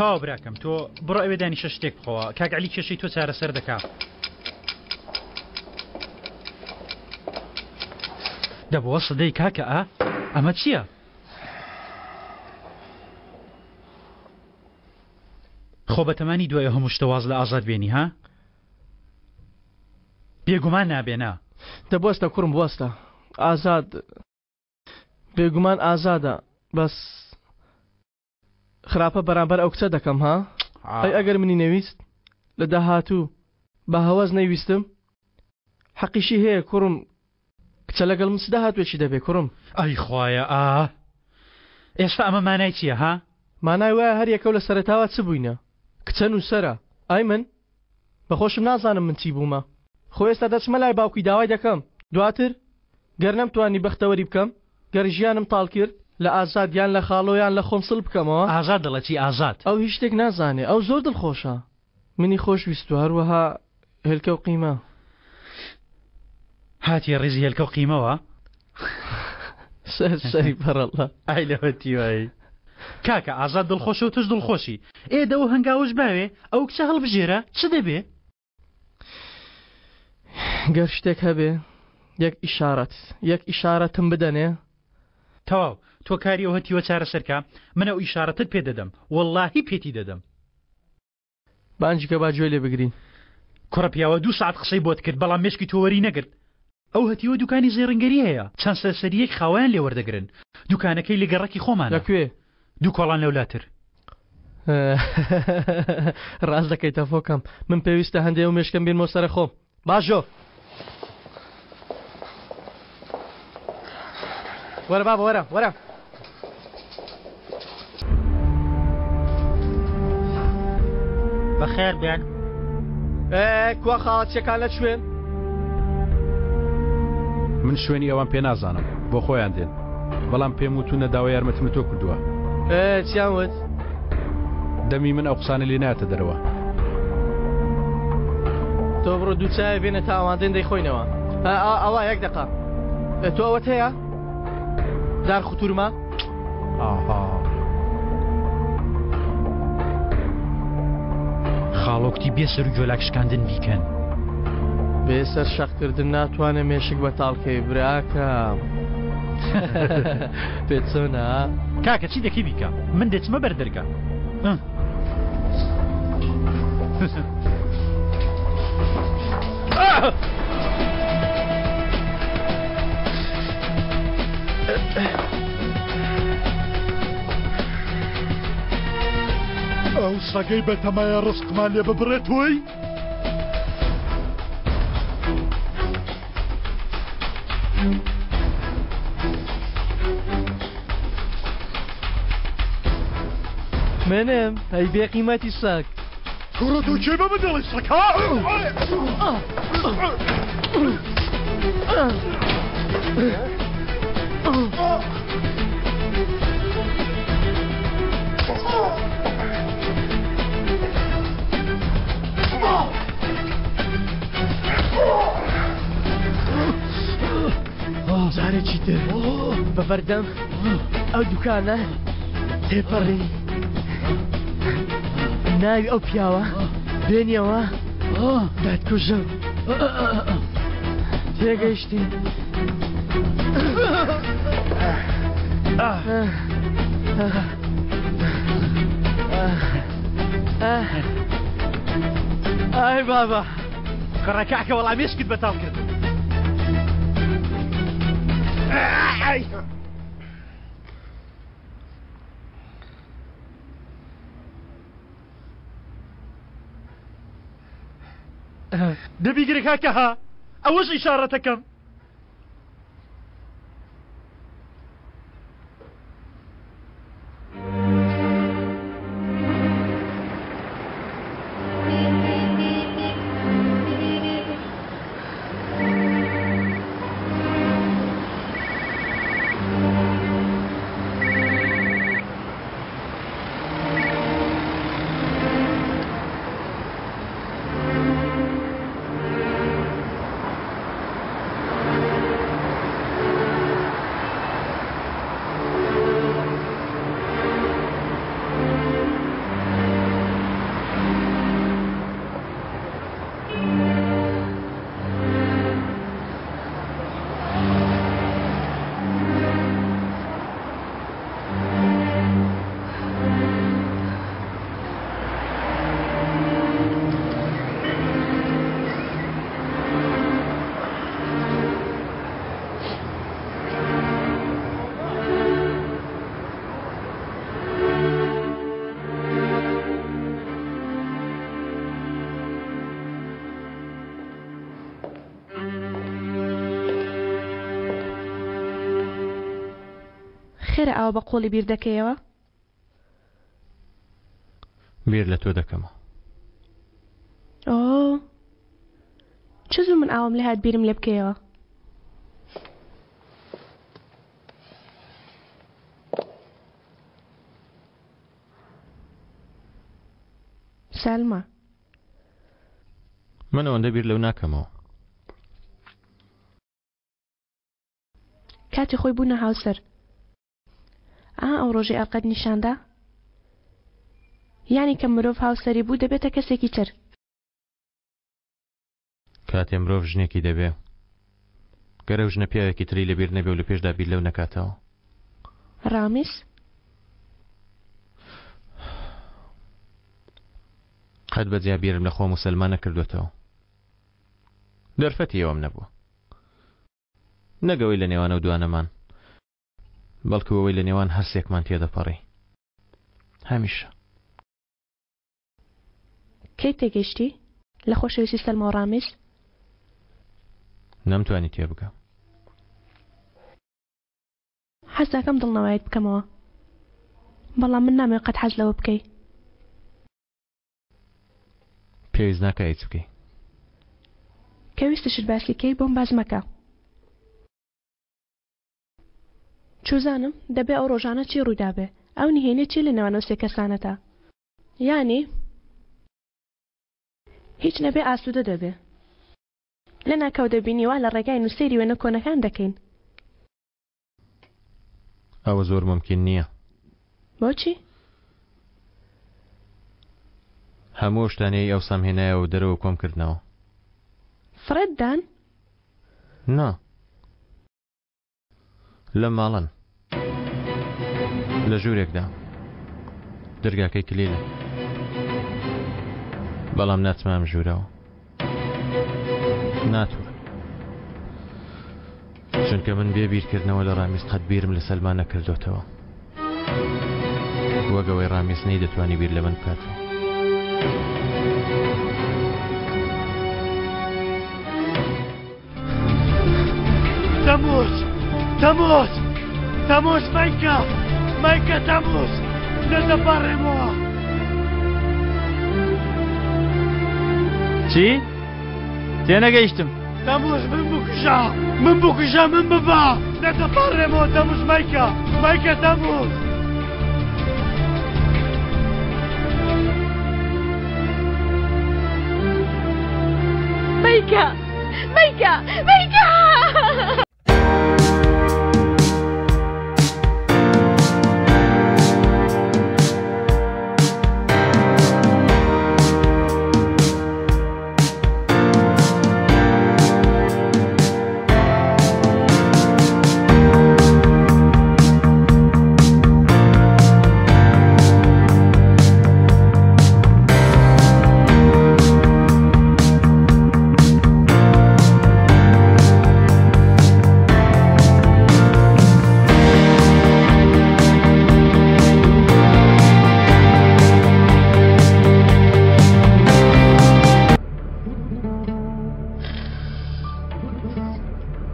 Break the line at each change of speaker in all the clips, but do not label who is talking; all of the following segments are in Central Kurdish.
تەواو براکەم تۆ بڕۆ ئەوێ دانیشە شتێک بخۆوە کاک عەلی کێشەی تۆ چارەسەر دەکا. دەبووە سدەی کاکە ئا ئەمە چییە؟ خۆ بەتەمانی دوای ئەو هەموو شتە واز لە ئازاد بێنی ها؟ بێگومان نابێ نا.
دە بوەستە کوڕم بوەستە ئازاد بێگومان ئازادە بەس خراپە بەرامبەر ئەو کچە دەکەم ها ئەی ئەگەر منی نەویست لە داهاتوو بە هەوەس نەیویستم حەقیشی هەیە کوڕم کچە لەگەڵ من چ داهاتوێکی دەبێ کوڕم
ئەی خوایە ئا ئێستا ئەمە مانای چییە ها؟
مانای وایە هەر یەکەو لە سەرەتاوە چ بووینە کچە نووسەرە ئای من بەخۆشم نازانم من چی بوومە خۆ ئێستا دەچمە لای باوکی داوای دەکەم دواتر گەر نەمتوانی بەختەوەری بکەم گەر ژیانم تاڵ کرد لە ئازاد یان لە خاڵۆ یان لە خۆم سڵ بکەمەوە.
ئازاد دەڵێ چی ئازاد؟
ئەو هیچ شتێک نازانێ ئەو زۆر دڵخۆشە منی خۆش ویستوە هەروەها هێلکە و قیمە.
هاتیە ڕیزی هێلکە و قیمەوە؟
سەر سەری بەڕەڵا.
ئای لەوە تیوایی. کاکە ئازاد دڵخۆشە و تۆش دڵخۆشی ئێ دە ئەو هەنگاوەش باوێ ئەو کچە هەڵبژێرە چ دەبێ؟
گەر شتێک هەبێ یەک ئیشارەت یەک ئیشارەتم بدەنێ.
تەواو تۆ کاری ئەو هەتیوە چارەسەر کە من ئەو ئیشارەتت پێ دەدەم وەڵاهی پێتی دەدەم.
بانگی کە با گوێ لێ بگرین.
کوڕە پیاوە دوو سەعات قسەی بۆت کرد بەڵام مێشکی تۆ وەری نەگرت ئەو هەتیوە دوکانی زێڕینگەری هەیە چەند سەرسەرییەک خاوەیان لێ وەردەگرن دوکانەکەی لە گەڕەکی خۆمانە.
لە کوێ؟
دوو کۆڵان لەولاتر.
ڕاست دەکەی تەفۆکەم من پێویستە هەندێ و مێشکم بینمەوە سەرە خۆم باژۆ وەرە بابە وەرە وەرە.
بەخێر بێن.
کوا خاڵەتچیەکان لە کوێن؟
من شوێنی ئەوان پێ نازانم بۆ خۆیان دێن بەڵام پێم وتونە داوای یارمەتیم لە تۆ کردووە.
چیان وت؟
دەمی من ئەو قسانە لێ نایەتە دەرەوە.
تۆ بڕۆ دوو چایە بێنە تا ئەوان دێن دەیخۆینەوە. ئەوە یەک دەقە. تۆ ئەوەت هەیە؟ دار خوتورمە؟
ئاها.
خاڵۆ کوتی بێ سەر و گۆلاک شکاندن بیکەن.
بێ سەر شەقکردن ناتوانێ مێشک بەتاڵ کەی براکەم. پێت چۆنە؟
کاکە چی دەکەی بیکە من دەچمە بەر دەرگا.
ئەو سەگەی بەتەمایە ڕزقمان لێ ببڕێت تۆی؟
منم ئەی بێقیمەتی سەگ.
کوڕە تۆ کێ بە من دەڵێی سەگ ها؟
جارێکی تر بە بەردەم ئەو دوکانە تێپەڕی ناوی ئەو پیاوە بێنیەوە دادکوژم تێگەیشتی ئای بابا
کوڕە کاکە وەڵا مێشکت بەتاڵ کردم. دەبیگرە کاکە ها ئەوەش ئیشارەتەکەم.
خێرە ئاوا بە قووڵی بیر دەکەیەوە؟
بیر لە تۆ دەکەمەوە.
ئۆ چ زوو من ئاوم لێ هات بیرم لێ بکەیەوە. سالمە.
من ئەوەندە بیر لەو ناکەمەوە.
کاتی خۆی بوونە هاوسەر. ئا ئەو ڕۆژەی ئەرقەت نیشاندا؟ یانی کە مرۆڤ هاوسەری بوو دەبێتە کەسێکی تر.
کاتێ مرۆڤ ژنێکی دەبێ گەر ئەو ژنە پیاوێکی تری لەبیر نەبێ و لە پێشدا بیر لەو نەکاتەوە.
ڕامیس؟
قەت بە جیا بیرم لە خۆم و سەلما نەکردووەتەوە. دەرفەتی ئەوەم نەبووە. نەک ئەوەی لە نێوان ئەو دوانەمان، بەڵکو ئەوەی لە نێوان هەرسێکمان تێدەپەڕی. هەمیشە.
کەی تێگەیشتی لە خۆشەویستی سەلما و ڕامیس؟
نەمتوانی تێبگەم.
حەز دەکەم دڵنەواییت بکەمەوە، بەڵام من نامەوێ قەت حەز لەوە بکەی.
پێویست ناکا هیچ بکەی.
کە ویستیشت باسی کەی بۆم باس مەکە. چوزانم دەبێ ئەو ڕۆژانە چی ڕوویدابێ، ئەو نهێنیە چیە لە نێوان ئەو سێ کەسانەتا؟ یانی هیچ نەبێ ئاسوودە دەبێ. لەناکاو دەبینی وا لە ڕێگاین و سەیری وێنە کۆنەکان دەکەین.
ئەوە زۆر مومکین نییە.
بۆچی؟
هەموو ئەو شتانەی ئەوسام هێنایەوە دەرەوە کۆم کردنەوە.
فڕێت دان؟
نا. لەم ماڵەن. لە ژوورێکدا. دەرگاکەی کلیلە. بەڵام ناچمە ئەم ژوورەوە. ناتوانم. چونکە من بێ بیرکردنەوە لە ڕامیز قەت بیرم لە سەلما نەکردۆتەوە. وەک ئەوەی ڕامیز نەیدەتوانی بیر لە من بکاتەوە.
تەموز تەموز تەموز مەیکە مەیکە تەموز لێت دەپاڕێمەوە.
چی؟ تێنەگەیشتم.
تەموز من بکوژە من بکوژە من ببە لێت دەپاڕێمەوە تەموز مەیکە مەیکە تەموز.
مەیکە مەیکە مەیکە.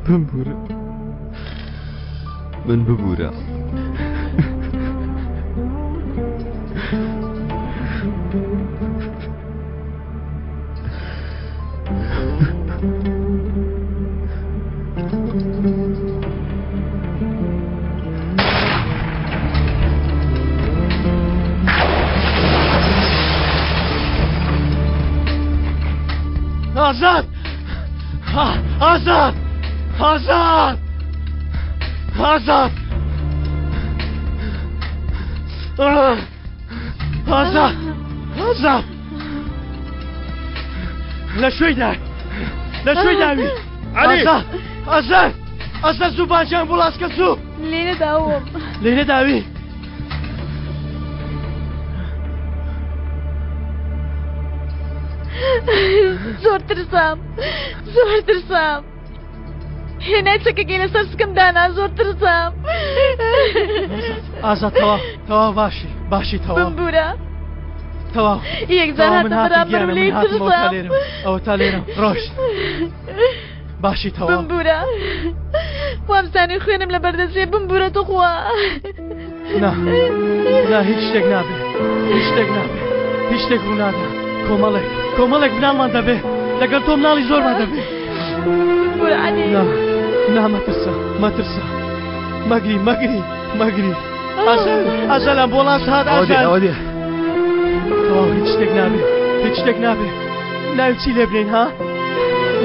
بمبورە من ببورە.
ئازاد ئازاد ئازاد ئازاد ئازاد ئازاد لە شوێی دا لە شوێی داوی عەلی ئازاد ئازاد زوو باجیان بوڵاسکە زوو
لێرە داوم
لێرە داوی
زۆر ترسام زۆر ترسام هێنای چەکەکەی لەسەر سکم دانا زۆر ترسام
ئازاد تەواو تەواو باشی باشی تەواو
بمبورە
تەواو
یەکجار
تەواو من
هاتە
هاتم
بەرامبەرم
گیانە من
لێی
هاتمەوە تا
ترسام
لێرم ئەوە تا لێرم ڕۆشت باشی تەواو
بمبورە وامزانی خوێنم لەبەر دەچێ بمبورە توخوا.
نا نا هیچ شتێک نابێ هیچ شتێک نابێ هیچ شتێک ڕوونادا کۆمەڵێک کۆمەڵێک مناڵمان دەبێ لەگەڵ تۆ مناڵی زۆرمان دەبێ نا نا مەترسە مەترسە مەگری مەگری مەگری ئازار ئازار ئەمبۆڵانس هات ئازار
ئەوە دێ
تەواو هیچ شتێک نابێ هیچ شتێک نابێ ناوی چی لێ بنێین ها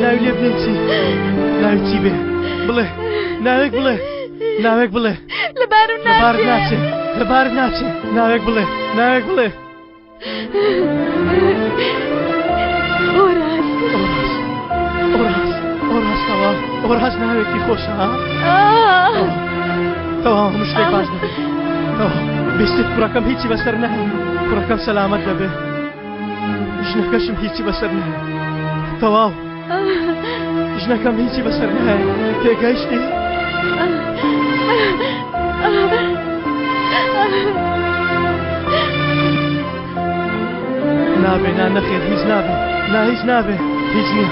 ناوی لێ بنێین چی ناوی چی بێ بڵێ ناوێک بڵێ ناوێک بڵێ
لەبارم
لەبارت ناچێ لەبارت ناچێ ناوێک بڵێ ناوێک بڵێ
ئۆراس
ئۆراس ئۆراس ئۆراس تەواو ئۆراس ناوێکی خۆشە ها تەواو هەموو شتێک باش دەبێت تەواو بیستت کوڕەکەم هیچی بەسەر نەهێ کوڕەکەم سەلامەت دەبێ ژنەکەشم هیچی بەسەر نەهێ تەواو ژنەکەم هیچی بەسەر نەهێ تێگەیشتی نابێ نا نەخێر هیچ نابێ نا هیچ نابێ هیچ نییە.